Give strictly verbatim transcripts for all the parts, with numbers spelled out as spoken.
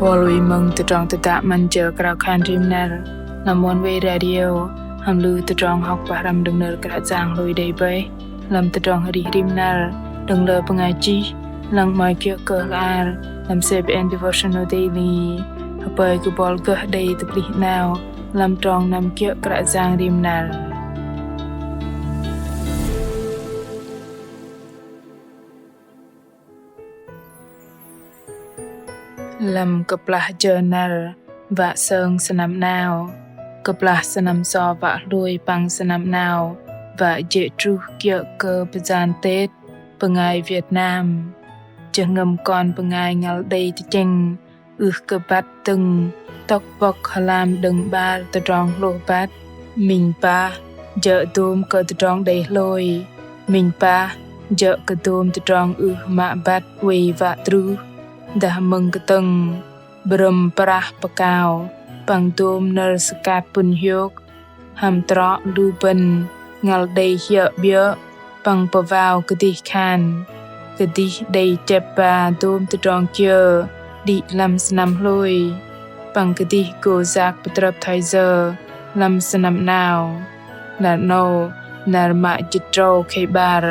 Bol wei mơ̆ng tơdrong tơdă 'Măn jơ krao khan rim năr lăm Oneway Radio, hăm lu tơdrong hŏk pơhrăm đơ̆ng nơ̆r Kră Yang hlôi đei bơih lăm tơdrong arih rim năr đơ̆ng lơ bơngai chih, lăng 'mơ̆i kiơ̆ kơ hla ar lăm C B N Devotional Daily. Hơpơi kơ bol gơh đei tơplih 'nao lăm trong năm kiơ̆ Kră Yang rim năr. Lăm kơplah jơ năr wă sơng sơnăm 'nao, kơplah sơnăm so wă hlôi păng sơnăm 'nao wă jê̆ truh kiơ̆ kơ pơyan Tết bơngai Việt Nam. Jơhngơ̆m kon bơngai ngăl đei tơchĕng ưh kơ băt dơ̆ng tŏk bŏk hơlam đơ̆ng 'bar tơdrong hlôh băt. Minh pah jơ̆ dôm kơ tơdrong đei hlôi. Minh pah jơ̆ kơ dôm tơdrong ưh mă băt oei wă truh. Dah mơ̆ng kơtơ̆ng brơ̆m prah pơkao păng dôm nơ̆r sơkat pŭn hiôk, hăm trŏ lu bơ̆n ngăl đei hiơ̆ 'biơ̆ păng pơwao kơdih khan, kơdih đei chĕp ba dôm tơdrong kiơ đĭ lăm sơnăm hlôi, păng kơdih gô yak pơtrơp thoi yơ lăm sơnăm 'nao. Năr 'nâu, năr mă jĭt tơdrâu khei 'bar,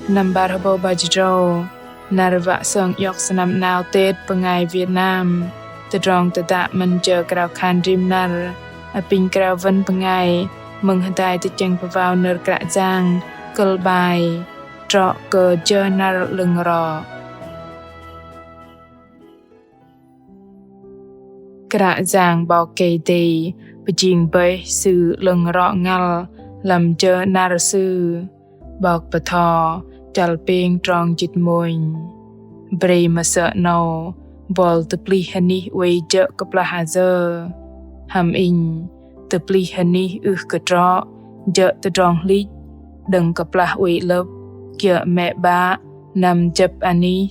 năm 'bar hơbâu 'bar jĭt tơdrâu, năr wă sơng iŏk sơnăm 'nao Tết bơngai Việt Nam. Tơdrong tơdă 'Măn jơ krao khan rim năr apinh krao wăn bơngai mơ̆ng hơdai tơchĕng pơwao nơ̆r Kră Yang, kơ̆l 'bai Trŏ kơ jơ năr 'lơ̆ng rŏ. Kră Yang 'Bok Kei-Dei pơjing bơih Sư 'lơ̆ng rŏ ngăl lăm jơ năr Sư. 'Bok Pơtho chăl pêng trong jĭt mônh. Brei mơsơ̆ 'nâu bol tơplih hơnih oei jơ̆ kơplah ayơ. Hăm inh, tơplih hơnih ưh kơ trŏ jơ̆ tơdrong hlĭch, đơ̆ng kơplah oei 'lơ̆p kiơ̆ mĕ 'bă năm jơ̆p anih.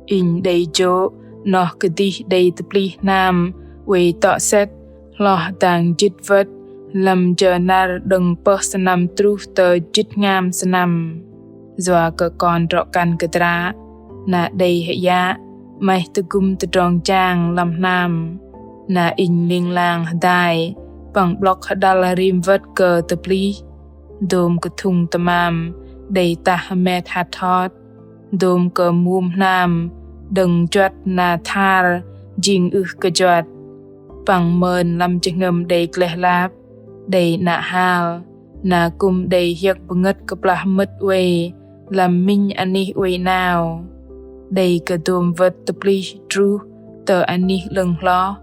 Inh đei jô̆ noh kơdih đei tơplih hnam oei tŏ sĕt hloh dang jĭt wơ̆t lăm jơ năr đơ̆ng pơh sơnăm truh tơ jĭt hngam sơnăm. Yua kơ kon drŏ-kăn kơdră, na đei hơyă 'maih tơgŭm tơdrong jang lăm hnam. Na inh ling lang hơdai păng 'blŏk hơđăl rim wơ̆t kơ tơplih. Dôm kơthŭng tơmam đei tah hơmet hăt hot. Dôm kơ mum hnam đơ̆ng juăt na thar jing ưh kơ juăt. Păng mơn lăm jơhngơ̆m đei gleh lap, đei 'nă hal, na kư̆m đei hiơ̆k bơngơ̆t kơplah mơ̆t oei lăm minh anih oei 'nao. Đei kơ dôm wơ̆t tơplih truh tơ anih 'lơ̆ng hloh,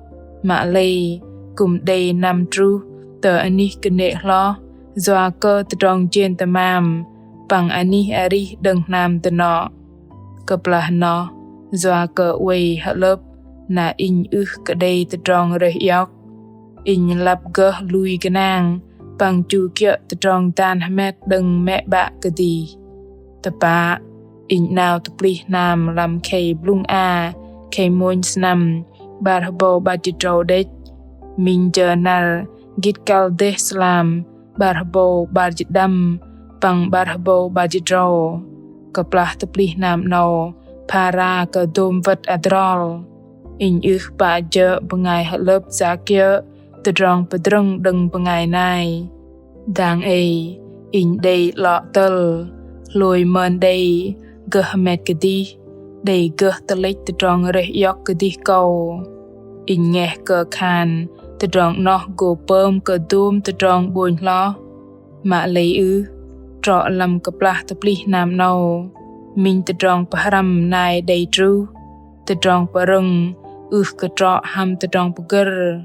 mă lei kư̆m đei năm truh tơ anih kơnê̆ hloh yua kơ tơdrong jên tơmam păng anih arih đơ̆ng hnam dơnŏ. Kơplah noh, yua kơ oei hơ'lơ̆p na inh ưh kơ đei tơdrong rơih iŏk. Inh lăp gơh lui gơnang păng chu kiơ̆ tơdrong dan hơmet đơ̆ng mĕ 'bă kơdih. Tơpă, inh 'nao tơplih hnam lăm khei blŭng a, khei mônh sơnăm 'bar hơbâu 'bar jĭt tơdrâu đĕch. Minh jơ năr gĭt kăl dêh sơlam 'bar hơbâu 'bar jĭt đăm păng 'bar hơbâu 'bar jĭt tơdrâu. Kơplah tơplih hnam 'nâu phara kơ dôm wơ̆t adrol. Inh ưh pă jơ̆ bơngai hơ'lơ̆p yak kiơ̆ tơdrong pơdrơ̆ng đơ̆ng bơngai nai. Dang ei, inh đei 'lŏ tơl, hlôi mơn đei gơh hơmet kơdih, đei gơh tơlĕch tơdrong rơih iŏk kơdih kâu. Inh ngeh kơ khan tơdrong 'noh gô pơm kơ dôm tơdrong 'bônh hloh. Mă lei ưh, trŏ lăm kơplah tơplih hnam 'nâu, minh tơdrong pơhrăm nai đei truh, tơdrong pơrơ̆ng ưh kơ trŏ hăm tơdrong pơgơ̆r.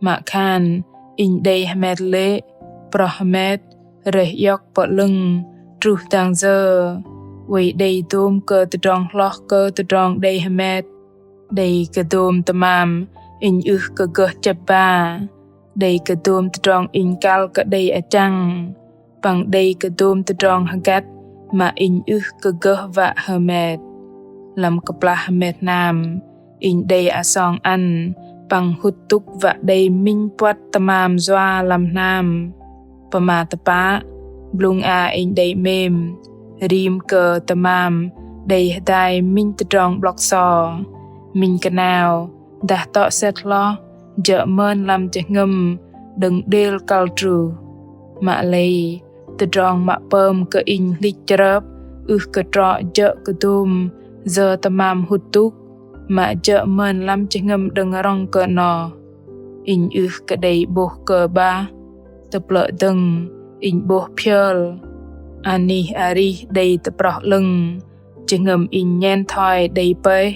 Mă khan inh đei hơmet lê̆, proh hơmet, rơih iŏk pơ'lơ̆ng truh dang yơ. Oei đei dôm kơ tơdrong hloh kơ tơdrong đei hơmet. Đei kơ dôm tơmam inh ưh kơ gơh chĕp ba. Đei kơ dôm tơdrong inh kăl kơ đei achăng. Păng đei kơ dôm tơdrong hơgăt mă inh ưh kơ gơh wă hơmet. Lăm kơplah hơmet hnam, inh đei asong ăn păng hŭt tŭk wă đei minh puăt tơmam yua lăm hnam. Pơma tơpă, blŭng a inh đei 'mêm, rim kơ tơmam đei hơdai minh tơdrong 'blŏk so, minh kơnao, Dah tŏ sĕt hloh, jơ̆ mơn lăm jơhngơ̆m đơ̆ng đêl kăl truh. Mă lei, tơdrong mă pơm kơ inh hlĭch chrơp, ưh kơ trŏ jơ̆ kơ dôm yơ tơmam hŭt tŭk, mă jơ̆ mơn lăm jơhngơ̆m đơ̆ng rŏng kơ noh. Inh ưh kơ đei 'bôh kơ 'bah, tơplơ̆ dơ̆ng inh 'bôh phiơl. Anih arih đei tơproh 'lơ̆ng, jơhngơ̆m inh nhen thoi đei pơih.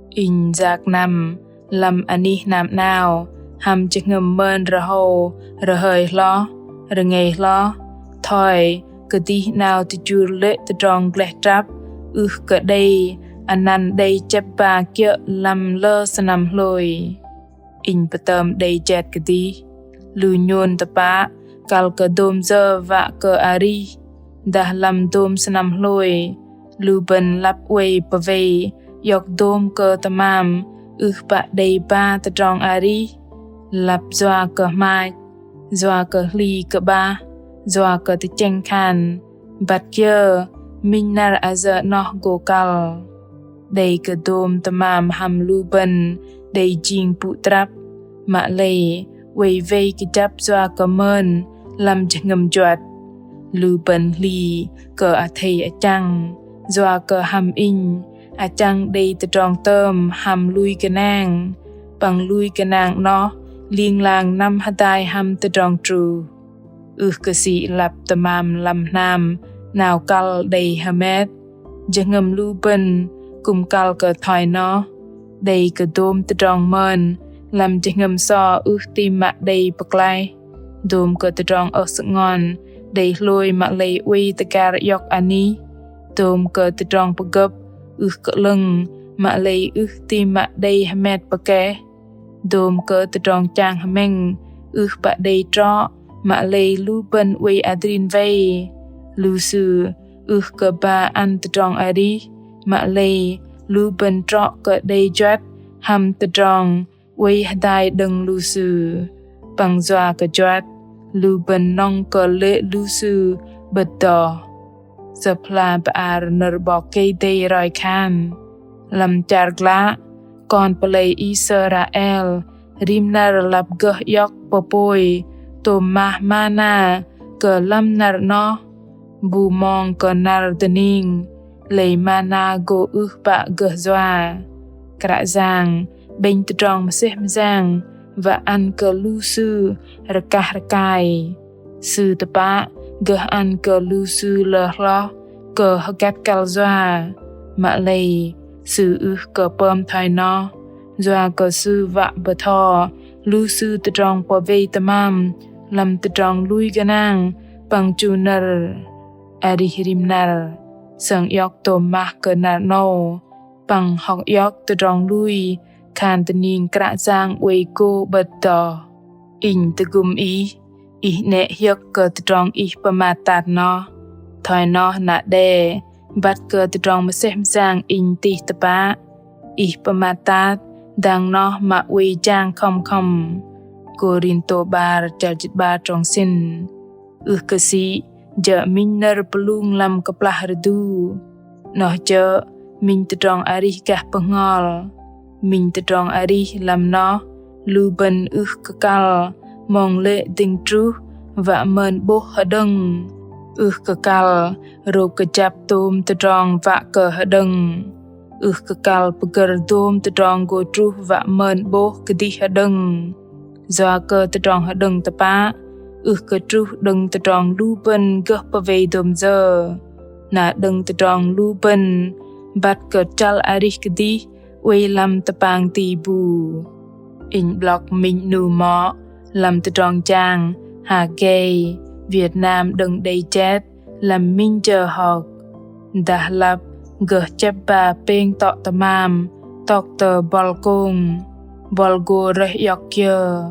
Inh yak năm lăm anih hnam 'nao, hăm jơhngơ̆m mơn rơhâu rơhơi hloh, rơngei hloh, thoi kơdih 'nao tơjur lê̆ tơdrong gleh trăp, ưh kơ đei anăn đei chĕp ba kiơ̆ lăm lơ sơnăm hlôi. Inh pơtơm đei jet kơdih, lu nhôn tơpă kăl kơ dôm yơ wă kơ arih, dah lăm dôm sơnăm hlôi, lu bơ̆n lăp oei pơwei iŏk dôm kơ tơmam, ưh pă đei ba tơdrong arih, lăp yua kơ hmach, yua kơ hli kơ'bah, yua kơ tơchĕng khan, băt kiơ, minh năr ayơ 'noh gô kăl. Đei kơ dôm tơmam hăm lu bơ̆n đei jing pŭ trăp, mă lei oei wei kơjăp yua kơ mơn lăm jơhngơ̆m juăt. Lu bơ̆n hli kơ athei achăng, yua kơ hăm inh achăng đei tơdrong tơm hăm lui gơnang, păng lui gơnang 'noh ling lang năm hơdai hăm tơdrong truh. Ưh kơ sĭ lăp tơmam lăm hnam 'nao kăl đei hơmet, jơhngơ̆m lu bơ̆n kư̆m kăl kơ thoi noh. Đei kơ dôm tơdrong mơn lăm jơhngơ̆m so ưh ti mă đei pơklaih, dôm kơ tơdrong ơh sơngon đei hlôi mă lei oei tơgar iŏk anih, dôm kơ tơdrong pơgơ̆p ưh kơ 'lơ̆ng mă lei ưh ti mă đei hơmet pơkeh. Dôm kơ tơdrong chang hơmĕng ưh pă đei trŏ, mă lei lu bơ̆n oei adrin wei. Lu sư ưh kơ ba ăn tơdrong arih, mă lei lu bơ̆n trŏ kơ đei juăt hăm tơdrong oei hơdai đơ̆ng lu sư. Păng yua kơ juăt, lu bơ̆n nŏng kơ lê̆ lu sư 'bơ̆t doh. Sơ̆p hla bơar nơ̆r 'Bok Kei-Dei roi khan: Lăm char glă, kon pơlei Israel rim năr lăp gơh iŏk pơpôi tôm mah mana kơ lăm năr 'noh, bu mong kơ năr dơning, lei mana gô ưh pă gơh yua. Kră Yang 'bĕnh tơdrong mơsêh mơyang wă ăn kơ lu sư rơkah rơkai. Sư tơpă gơh ăn kơ lu sư lơ hloh kơ hơgăt kăl yua. Mă lei Sư ưh kơ pơm thoi noh, yua kơ Sư wă bơtho lu sư tơdrong pơwei tơmam lăm tơdrong lui gơnang păng chu nơ̆r arih rim năr, sơng iŏk tôm mah kơ năr 'nâu, păng hŏk iŏk tơdrong lui khan tơning Kră Yang oei gô 'bơ̆t doh. Inh tơgŭm ih, ih 'nĕ hiơ̆k kơ tơdrong ih pơmat tat noh. Thoi noh na đe băt kơ tơdrong mơsêh mơyang inh tih tơpă, ih pơmat tat dang noh mă oei jang khŏm khŏm. Kôrintô 'bar chăl jĭt 'bar trong sĭn. Ưh kơ sĭ jơ̆ minh nơ̆r pơlung lăm kơplah rơdu, noh jơ̆ minh tơdrong arih gah bơhngol. Minh tơdrong arih lăm noh lu bơ̆n ưh kơ kăl mong lê̆ dĭng truh wă mơn 'bôh hơđơ̆ng. Ưh kơ kăl rôp kơjăp tôm tơdrong wă kơ hơđơ̆ng. Ưh kơ kăl pơgơ̆r dôm tơdrong gô truh wă mơn 'bôh kơdih hơđơ̆ng. Yua kơ tơdrong hơđơ̆ng tơpă ưh kơ truh đơ̆ng tơdrong lu bơ̆n gơh pơwei dôm yơ, na đơ̆ng tơdrong lu bơ̆n băt kơ chăl arih kơdih oei lăm tơpang ti bu. Inh 'blŏk minh 'nu mŏ lăm tơdrong jang Haggai, Việt Nam đơ̆ng đei jet lăm minh jơ hŏk. Dah lăp gơh chĕp ba pêng tŏ tơmam tŏk tơ bŏl kông, bŏl gô rơih iŏk kiơ.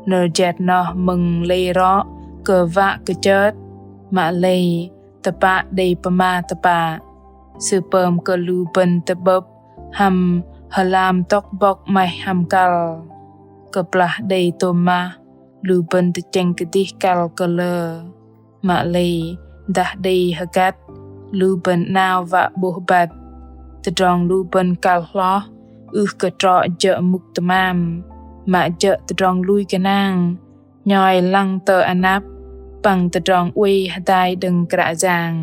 Nơ̆r jet noh mơ̆ng lei rŏ kơ wă kơ chơt, mă lei tơpă đei pơma tơpă. Sư pơm kơ lu bơ̆n tơ'bơ̆p hăm hơlam tŏk bŏk 'maih hăm kăl. Kơplah đei tôm mah, lu bơ̆n tơchĕng kơdih kăl kơ lơ. Mă lei dah đei hơgăt, lu bơ̆n 'nao wă 'bôh băt. Tơdrong lu bơ̆n kăl hloh Ưh kơ trŏ jơ̆ mŭk tơmam, mă jơ̆ tơdrong lui gơnang, nhoi lăng tơ anăp, păng tơdrong oei hơdai đơ̆ng Kră Yang.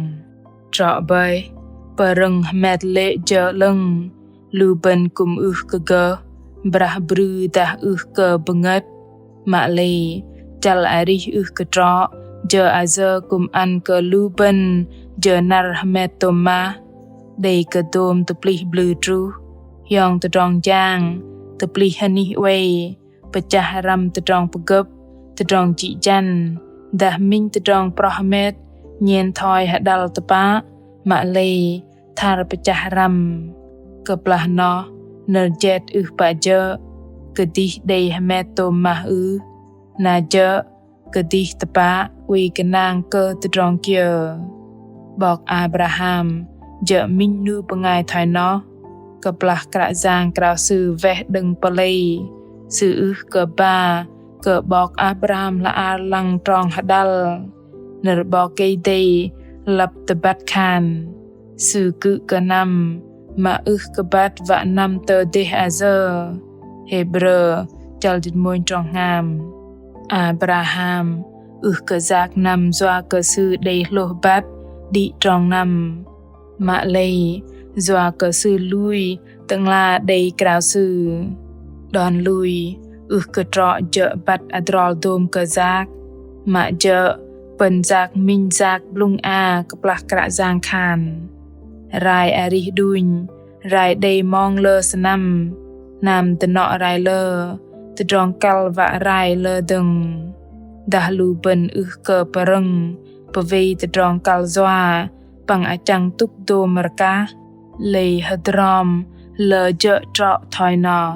Trŏ bơih, pơrơ̆ng hơmet lê̆ jơ̆ 'lơ̆ng, lu bơ̆n kư̆m ưh kơ gơh, brah brư dah ưh kơ bơngơ̆t. Mă lei, chăl arih ưh kơ trŏ, jơ̆ ayơ kư̆m ăn kơ lu bơ̆n, jơ̆ năr hơmet tôm mah. Đei kơ dôm tơplih blŭ truh, hiong tơdrong jang, tơplih hơnih oei, pơchah răm tơdrong pơgơ̆p, tơdrong jĭ jăn, dah minh tơdrong proh hơmet, nhen thoi hơđăl tơpă, mă lei, thar pơchah răm. Kơplah noh, nơ̆r jet ưh pă jơ̆, kơdih đei hơmet tôm mah ưh, na jơ̆, kơdih tơpă, oei gơnang kơ tơdrong kiơ. 'Bok Abraham, jơ̆ minh 'nu bơngai thoi noh, kơplah Kră Yang krao sư weh đơ̆ng pơlei, sư ưh kơ ba, kơ 'bok Abraham hla ar lăng trong hơđăl. Nơ̆r 'Bok Kei-Dei lăp tơbăt khan. Sư kư̆m kơ năm, mă ưh kơ băt wă năm tơ dêh ayơ. Hêbrơ, chăl jĭt mônh trong hngam. Abraham, ưh kơ yak năm yua kơ sư đei hlôh băt, đĭ trong năm. Mă lei, yua kơ sư lui, tơ'ngla đei krao sư. Đon lui, ưh kơ trŏ jơ̆ băt adrol dôm kơ yak. Mă jơ̆, pơ̆n yak minh yak blŭng a kơplah Kră Yang khan. Rai arih đunh, rai đei mong lơ sơnăm, hnam dơnŏ rai lơ, tơdrong kăl wă rai lơ dơ̆ng. Dah lu bơ̆n ưh kơ pơrơ̆ng, pơwei tơdrong kăl yua, păng achăng tŭk dôm rơkah, lei hơdrôm, lơ jơ̆ trŏ thoi noh.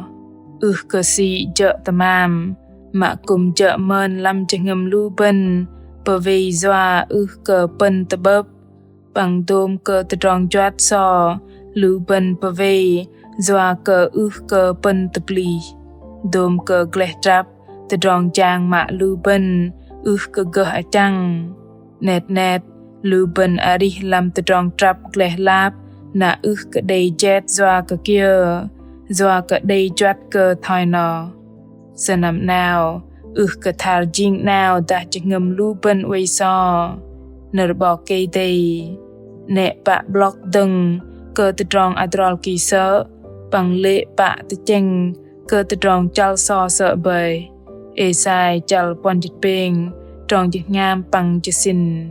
Ưh kơ sĭ jơ̆ tơmam, mă kư̆m jơ̆ mơn lăm jơhngơ̆m lu bơ̆n, pơwei yua ưh kơ pơ̆n tơ'bơ̆p, păng dôm kơ tơdrong juăt so, lu bơ̆n pơwei, yua kơ ưh kơ pơ̆n tơplih. Dôm kơ gleh trăp, tơdrong jang mă lu bơ̆n, ưh kơ gơh achăng. 'Net 'net, lu bơ̆n arih lăm tơdrong trăp gleh lap, na ưh kơ đei jet yua kơ kiơ, yua kơ đei juăt kơ thoi noh. Sơnăm 'nao, ưh kơ thar jing 'nao dah jơhngơ̆m lu bơ̆n oei so. Nơ̆r 'Bok Kei-Dei. 'Nĕ pă 'blŏk dơ̆ng kơ tơdrong adrol ki sơ̆, păng lê̆ pă tơchĕng kơ tơdrong chăl so sơ̆ bơih. Êsai chăl puăn jĭt pêng, trong jơhngam păng jơsĭn.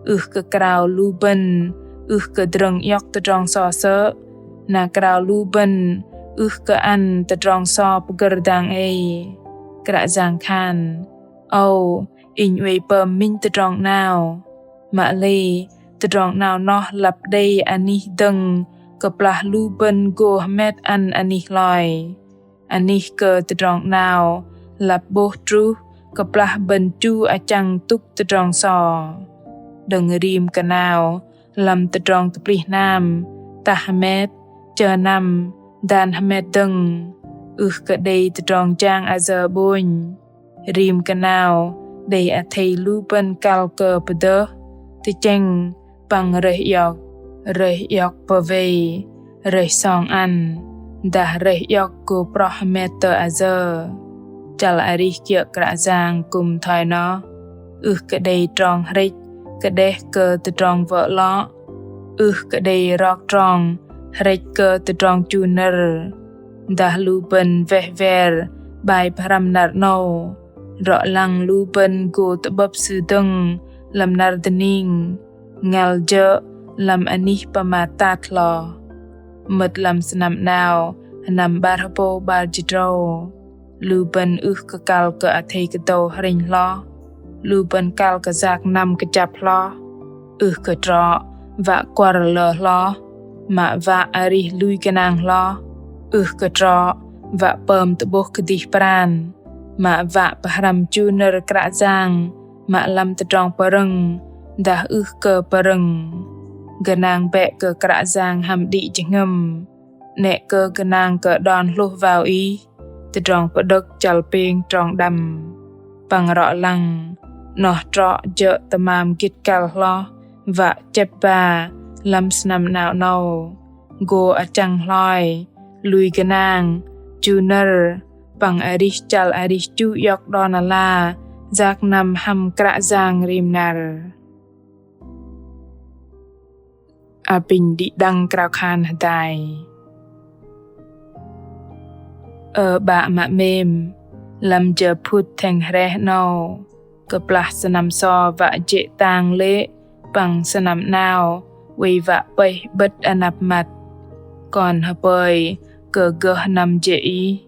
Ưh kơ krao lu bơ̆n, ưh kơ drơ̆ng iŏk tơdrong so sơ̆, na krao lu bơ̆n, ưh kơ ăn tơdrong so pơgơ̆r dang ei. Kră Yang khan, âu, inh oei pơm minh tơdrong 'nao. Mă lei, tơdrong 'nao noh lăp đei anih dơ̆ng, kơplah lu bơ̆n gô hơmet ăn anih hloi. Anih kơ tơdrong 'nao, lăp 'bôh truh, kơplah bơ̆n chu achăng tŭk tơdrong so. Đơ̆ng rim kơ 'nao, lăm tơdrong tơplih hnam, tah hơmet, chơ năm, dan hơmet dơ̆ng, ưh kơ đei tơdrong jang ayơ 'bônh. Rim kơ 'nao, đei athei lu bơ̆n kăl kơ pơdơh, tơchĕng, păng rơih iŏk, rơih iŏk pơwei, rơih song ăn, dah rơih iŏk gô proh hơmet tơ ayơ. Chăl arih kiơ̆ Kră Yang kư̆m thoi noh, ưh kơ đei trong hrĕch, kơđeh kơ tơdrong wơ̆ 'lŏ, ưh kơ đei rok trong, hrĕch kơ tơdrong chu nơ̆r. Dah lu bơ̆n weh wer, 'bai pơhrăm năr 'nâu. Rŏ lăng lu bơ̆n gô tơ'bơ̆p Sư dơ̆ng, lăm năr dơning. Ngăl jơ̆, lăm anih pơmat tat hloh. Mơ̆t lăm sơnăm 'nao, sơnăm 'bar hơbâu 'bar jĭt tơdrâu. Lu bơ̆n ưh kơ kăl kơ athei kơdâu hrĕnh hloh. Lu bơ̆n kăl kơ yak năm kơjăp hloh. Ưh kơ trŏ, wă kuăr lơ hloh. Mă wă arih lui gơnang hloh. Ưh kơ trŏ, wă pơm tơ'bôh kơdih pran. Mă wă pơhrăm chu nơ̆r Kră Yang, mă lăm tơdrong pơrơ̆ng, dah ưh kơ pơrơ̆ng. Gơnang bĕ kơ Kră Yang hăm đĭ jơhngơ̆m. 'Nĕ kơ gơnang kơ đon hlôh wao ih. Tơdrong Pơđơ̆k chăl pêng trong đăm. Păng rŏ lăng, 'noh trŏ jơ̆ tơmam gĭt kăl hloh, wă chĕp ba, lăm sơnăm 'nao 'nâu. Gô achăng hloi, lui gơnang, chu nơ̆r, păng arih chăl arih chu iŏk đon ala yak năm hăm Kră Yang rim năr. Apinh đĭ đăng krao khan hơdai. Ơ 'Bă mă 'mêm, lăm jơ phŭt thĕng hrĕh 'nâu, kơplah sơnăm so wă jê̆ tang lê̆ păng sơnăm 'nao oei wă pơih 'bơ̆t anăp măt. Kon hơpơi kơ gơh năm jê̆ Ih.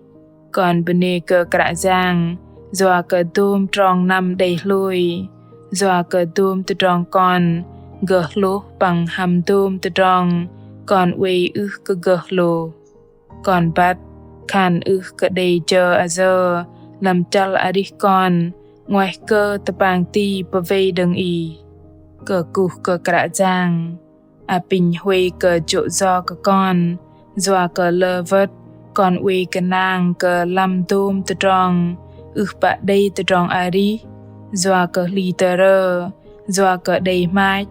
Kon bơnê kơ Kră Yang yua kơ dôm trong năm đei hlôi, yua kơ dôm tơdrong kon gơh hlôh păng hăm dôm tơdrong kon oei ưh kơ gơh hlôh. Kon băt khan ưh kơ đei jơ ayơ lăm chăl arih kon 'nguaih kơ tơpang ti pơwei đơ̆ng Ih. Kơkuh kơ Kră Yang, apinh huay kơ jô̆ yo kơ kon, yua kơ lơ wơ̆t kon oei gơnang kơ lăm dôm tơdrong ưh pă đei tơdrong arih, yua kơ hli tơrơ, yua kơ đei hmach,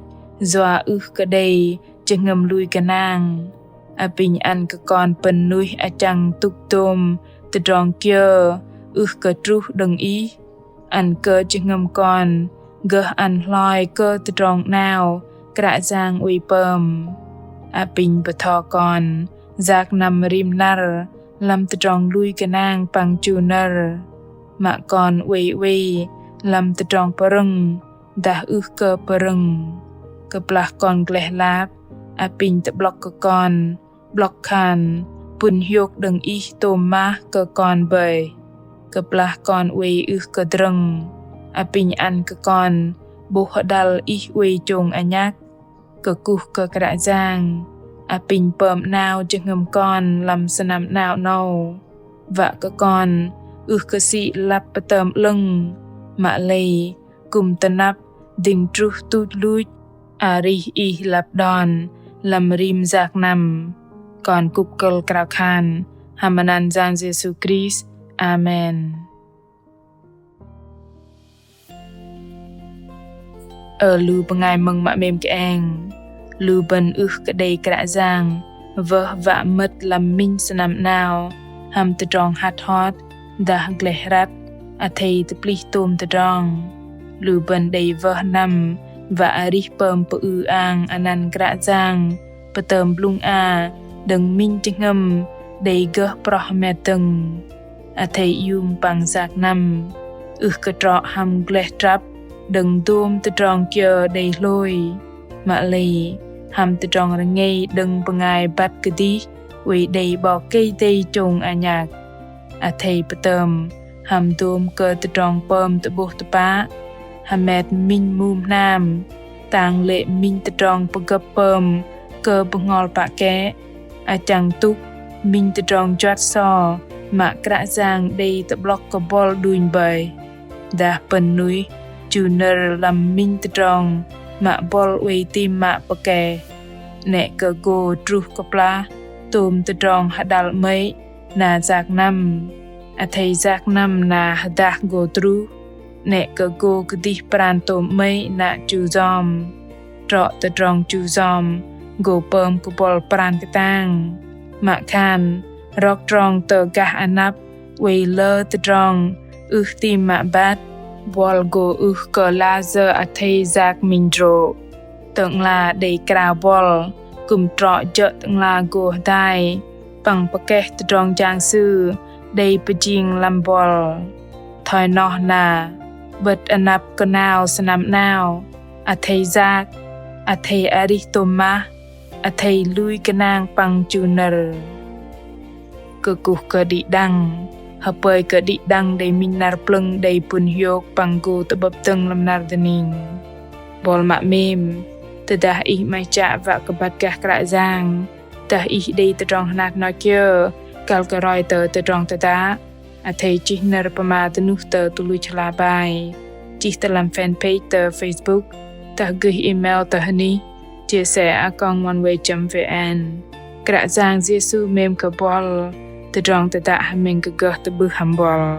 yua ưh kơ đei jơhngơ̆m lui gơnang. Apinh ăn kơ kon pơ̆n nuih achăng tŭk dôm tơdrong kiơ ưh kơ truh đơ̆ng Ih. Ăn kơ jơhngơ̆m kon gơh ăn hloi kơ tơdrong 'nao Kră Yang oei pơm. Apinh bơtho kon yak năm rim năr lăm tơdrong lui gơnang păng chu nơ̆r. Mă kon oei oei lăm tơdrong pơrơ̆ng dah ưh kơ pơrơ̆ng. Kơplah kon gleh lap, apinh tơ'blŏk kơ kon 'blŏk khan pŭn hiôk đơ̆ng Ih tôm mah kơ kon bơih. Kơplah kon oei ưh kơ drơ̆ng, apinh ăn kơ kon 'bôh hơdăl Ih oei chông anhăk. Kơkuh kơ Kră Yang, apinh pơm 'nao jơhngơ̆m kon lăm sơnăm 'nao 'nâu. Wă kơ kon ưh kơ sĭ lăp pơtơm 'lơ̆ng, mă lei kư̆m tơnăp dĭng truh tuch luch arih Ih lăp đon lăm rim yak năm. Kon kŭp kơ̆l krao khan hăm anăn Yang Yêsu Krist. Amen. Ơ lu bơngai mơ̆ng mă 'mêm kơeng, lu bơ̆n ưh kơ đei Kră Yang wơh wă mơ̆t lăm minh sơnăm 'nao hăm tơdrong hăt hot dah gleh răt, athei tơplih tôm tơdrong. Lu bơ̆n đei wơh năm wă arih pơm pơư ang anăn Kră Yang pơtơm blŭng a đơ̆ng minh jơhngơ̆m đei gơh proh hơmet dơ̆ng. Athei iung păng yak năm ưh kơ trŏ hăm gleh trăp đơ̆ng dôm tơdrong kiơ đei hlôi, mă lei hăm tơdrong rơngei đơ̆ng bơngai băt kơdih oei đei 'Bok Kei-Dei chông anhăk. Athei pơtơm hăm dôm kơ tơdrong pơm tơ'bôh tơpă, hơmet minh mŭm hnam, tang lê̆ minh tơdrong pơgơ̆p pơm kơ bơhngol pă kĕ, achăng tŭk minh tơdrong juăt so mă Kră Yang đei tơ'blŏk kơ buăl đunh bơih. Dah pơ̆n nuih chu nơ̆r lăm minh tơdrong mă buăl oei tam mă pơkeh. 'Nĕ kơ gô truh kơplah tôm tơdrong hơdăl 'mơ̆i na yak năm. Athei yak năm na hơdah gô truh, 'nĕ kơ gô kơdih pran tôm 'mơ̆i na chu yom. Trŏ tơdrong chu yom gô pơm kơ buăl pran kơtang. Mă khan rok trong tơ gah anăp oei lơ tơdrong ưh tam mă băt, buăl gô ưh kơ layơ athei yak minh hơdrô̆. Tơ'ngla đei krao buăl kư̆m trŏ jơ̆ tơ'ngla gô hơdai păng pơkeh tơdrong jang Sư đei pơjing lăm buăl. Thoi noh na 'bơ̆t anăp kơnao sơnăm 'nao, athei yak, athei arih tôm mah, athei lui gơnang păng chu nơ̆r. Kơkuh kơ đĭ đăng, hơpơi kơ đĭ đăng đei minh năr plơ̆ng đei pŭn hiôk păng gô tơ'bơ̆p dơ̆ng lăm năr dơning. Buăl mă 'mêm, tơdah ih 'maih chă wă kơ băt gah Kră Yang, dah ih đei tơdrong hnat hno kiơ kăl kơ roi tơ tơdrong tơdă, athei chih nơ̆r pơma dơnuh tơ tơluch hla bơar, chih tơ lăm fanpage tơ Facebook, dah gơih email tơ hơnih chia sẻ a còng oneway chấm vn. Kră Yang Yêsu 'mêm kơ buăl, tơdrong tơdă hơmĕng kơ gơh tơ'bưh hăm buăl.